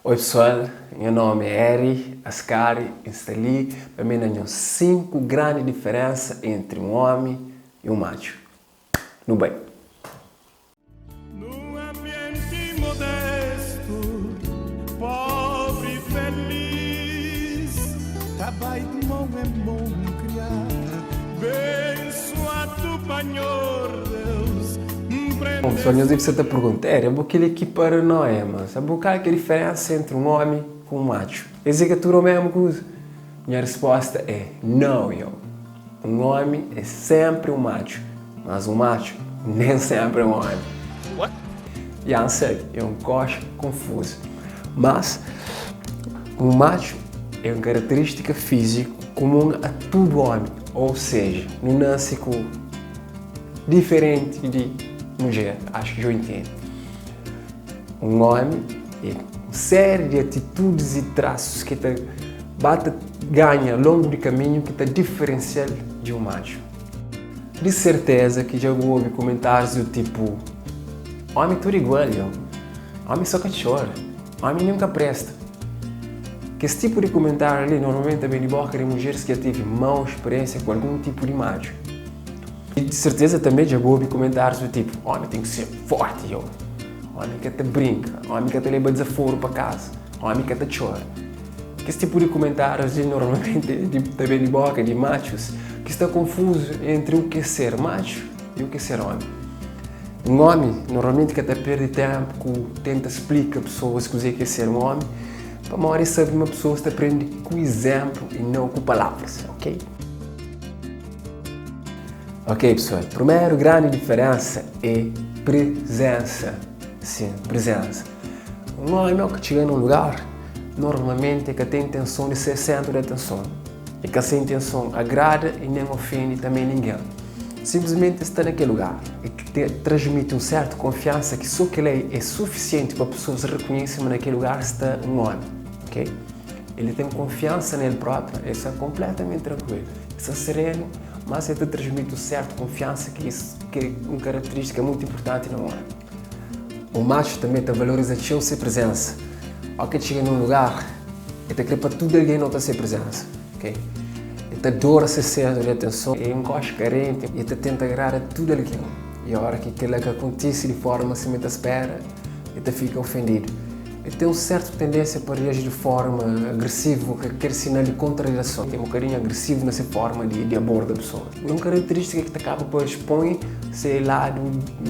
Oi pessoal, nha nome é Eri Ascari e n'sta li pa mi na nhos 5 grandi diferensa entri un omi e un matxu. Nu bai! Num ambienti modestu, pobri i felis, ta bai di mon en mon kriá, bensuadu pa Nhor Deus, N Bom prende pessoal, nhos debe sa ta pergunta, Eri, abo keli ki paranoia, mas abo kal ki é diferensa entri un omi ku un matxu? Es é ka tudu omesmu kuza? Nha risposta é, nau, yo. Un omi é senpri un matxu, mas un matxu nen senpri é un omi. What? Ya N sabe, é un koxa konfuzu. Mas, un matxu é un karaterístika fíziku kumun a tudu omi, ou seja, nu nase ku diferenti di mudjer, axu ki dja intende. Un omi é un séri di atitudis i trasus ki ta ba ta ganha longu di kaminhu ki ta diferensia-l di un matxu. Di serteza ki dja bu obi kumentárius du tipu, Omi tudu igual, yo. Omi so ka txora. Omi nen ka presta. Kes tipu di kumentáriu li normalmenti ta ben di boka di mudjeris ki dja tevi mau spiriénsia ku algun tipu di matxu. I di serteza tanbê dja bu obi kumentárius du tipu, Omi ten ki ser fórti, yo. Omi ka ta brinka. Omi ka ta leba dizaforu pa kaza. Omi ka ta txora. Kes tipu di kumentárius li normalmenti ta ben di bóka di matxus ki sta konfuzu entri u ki é ser matxu i u ki é ser ómi. Un ómi normalmenti ka ta perde ténpu ku tenta splika pesoas kuzê ki é ser un ómi, pamodi el sabe ma pesoas ta prende ku izénplu i nau ku palavras, ok? Ok pesoal, primeru grandi diferénsa é prezénsa. Sin, prezénsa. Un ómi ô ki txiga na un lugar, normalmenti el ka ten intenson di ser séntru di atenson. É ka se intenson agrada i nen ofende tanbê ningen. Sinplismenti el sta na kel lugar, el ta transmiti un sértu konfiansa ki sô kel-la é sufisienti pa pesoas rekonhese ma na kel lugar sta un ómi. Ok? El ten konfiansa na el própi, el sta konpletamenti trankuilu, el sta serenu, má el ta transmiti un sértu konfiansa ki é un karakterístika mutu inportanti na un ómi. Un matxu tanbê ta valoriza txeu se prezénsa. Óras ki el txiga na un lugar, el ta krê pa tudu algen nota se prezénsa. Ok? El ta adora ser séntru di atenson, el é un goxu karenti i el ta tenta agrada tudu algen. I óras ki kel-la ka kontise di fórma sima el ta spéra, el ta fika ofendidu. El ten un sértu tendénsia pa reaji di fórma agresivu ku kalker sinal di kontrariason. El é un bokadinhu agresivu na se fórma di aborda pesoas. É un karakterístika ki ta kaba pa expõe se ladu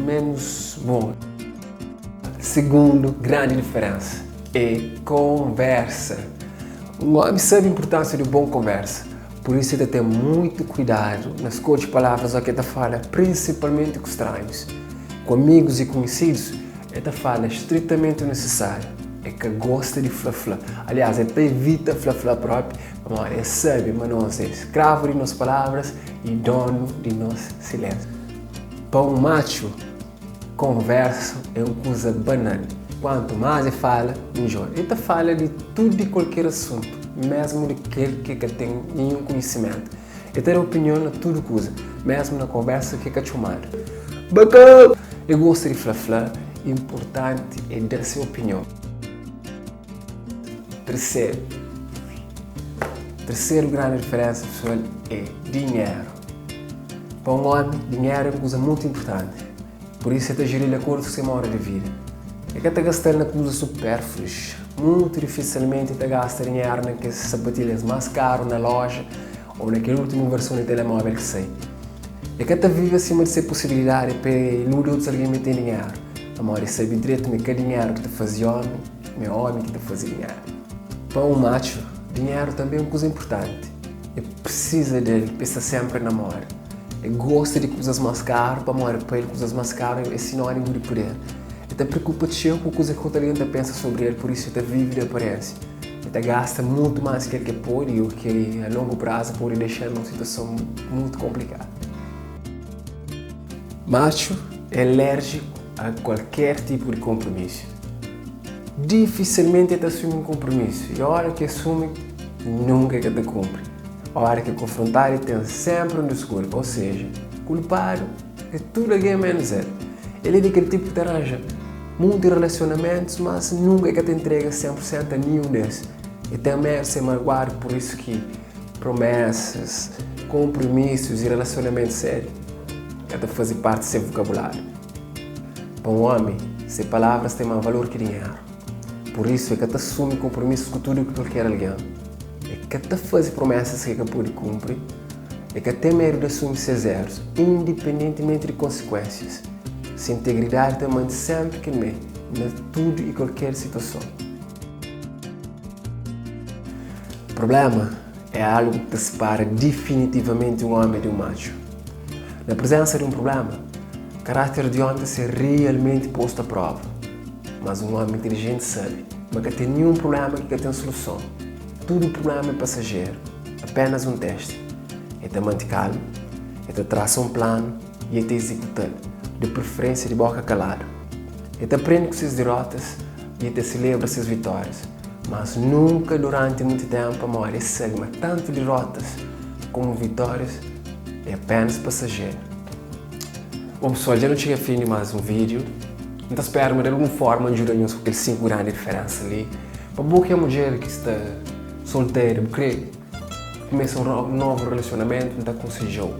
ménus bon. Segundu grandi diferénsa é konversa. Un ómi sabe inpurtánsia di un bon konversa, pur isu el ta ten mutu kuidadu na skodje palavras óki el ta fala, prinsipalmenti ku stranhus. Ku amigus i kunhsidus, El ta fala stritamenti o nisisáriu. El ka gosta di fla-fla. Aliás, el ta ivita fla-fla própi, pamodi el sabe ma nos é skravu di nos palavras i donu di nos silénsiu. Pa un matxu, konversa é un kuza banal. Kuantu más el fala, midjór. El ta fala di tudu i kualker asuntu, mésmu di kel ki el ka ten ninhun konhisimentu. El ta da opinion na tudu kuza, mésmu na konversa ki el ka txomadu. Baka! El gosta di fla-fla, inportanti é da se opinion. Terseru, terseru grandi diferénsa pesoal é dinheru. Pa un ómi, dinheru é un kuza mutu inportanti. Pur isu, el ta jeri-l di akordu ku se modu di vida. El ka ta gasta-l na kuzas supérfluas. Mutu difisilmenti el ta gasta dinheru na kes sapatilhas más karu na lója ô na kel últimu verson di telemóvel ki sai. El ka ta vive asima di se pusibilidadi pa el iludi otus algen ma el ten dinheru, pamodi el sabe dretu ma é ka dinheru ki ta faze ómi, ma é ómi ki ta faze dinheru. Pa un matxu, dinheru tanbê é un kuza inportanti. El prisiza di el pa el sta sénpri na móda. El gosta di kuzas más karu pamodi pa el kuzas más karu é sinónimu di puder. El ta preokupa txeu ku kuza ki otu algen ta pensa sobri el, pur isu el ta vive di aparénsia. El ta gasta mutu más ki el ke pode i u ki a longu prazu pode dexa-l na un situason mutu konplikadu. Matxu é alérjiku a kualker tipu di konpromisu. Difisilmenti el ta asumi un konpromisu i óra ki el asumi, nunka el ka ta kunpri. Óra ki el konfrontadu el ten sénpri un diskulpa, ô seja, kulpadu é tudu algen ménus el. El é di kel tipu ki ta ranja. Munti relasionamentus, mas nunka e ka ta intrega 100 pur sentu a ninhun des. E ten medu ser maguadu, pur isu ki promesas, konpromisus i relasionamentu sériu ka ta faze parti di se vokabuláriu. Pa un ómi, se palavras ten más valor ki dinheru. Pur isu, e ka ta asumi konpromisus ku tudu i ku kalker algen. E ka ta faze promesas ki e ka pode kunpri. E ka ten medu di asumi ses erus, indipendentimenti di konsikuensias. Se integridadi ta mante senpri kel mê na tudu i kualker situason. Prubléma é algu ki ta sipara difinitivamenti un ómi di un matxu. Na prizensa di un prubléma, karáter di ómi ta ser realmenti postu a próva. Mas un ómi intilijenti sabe ma ka ten ninhun prubléma ki ka ten soluson. Tudu prubléma é pasajeru, apénas un testi. El ta mante kalmu, el ta trasa un planu i el ta izekuta-l, di preferénsia di bóka kaladu. El ta prende ku ses dirótas i el ta selebra ses vitórias, mas nunka duranti mutu ténpu pamodi el sabe ma tantu dirótas kómu vitórias é apénas pasajeru. Bon pesoal, dja nu txiga fin di más un vídiu. N ta spera ma di algun fórma N djuda nhos ku kel 5 grandi diferénsa li. Pa bo ki é mudjer ki sta solteru, bu krê kumesa un novu relasionamentu, N ta konsedja-u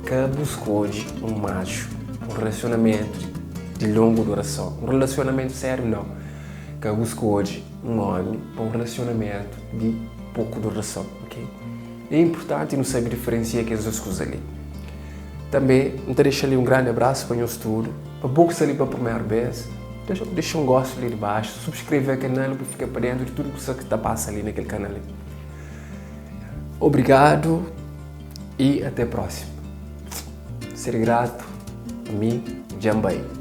ka bu skodje un matxu pa un relasionamentu di longu durason. Un relasionamentu sériu nau. Ka bu skodje un ómi pa un relasionamentu di poku durason, ok? É inpurtanti nu sabe diferensia kes dos kuza li. Tanbê, N ta dexa li un grandi abrasu pa nhos tudu. Pa bo ki sta li pa primeru bês, dexa dexa un gostu li dibaxu, subskreve a kanal pa fika pa dentu di tudu kusa ki ta pasa li na kel kanal li. Obrigadu i até prósimu. Ser gratu, ami dja N bai.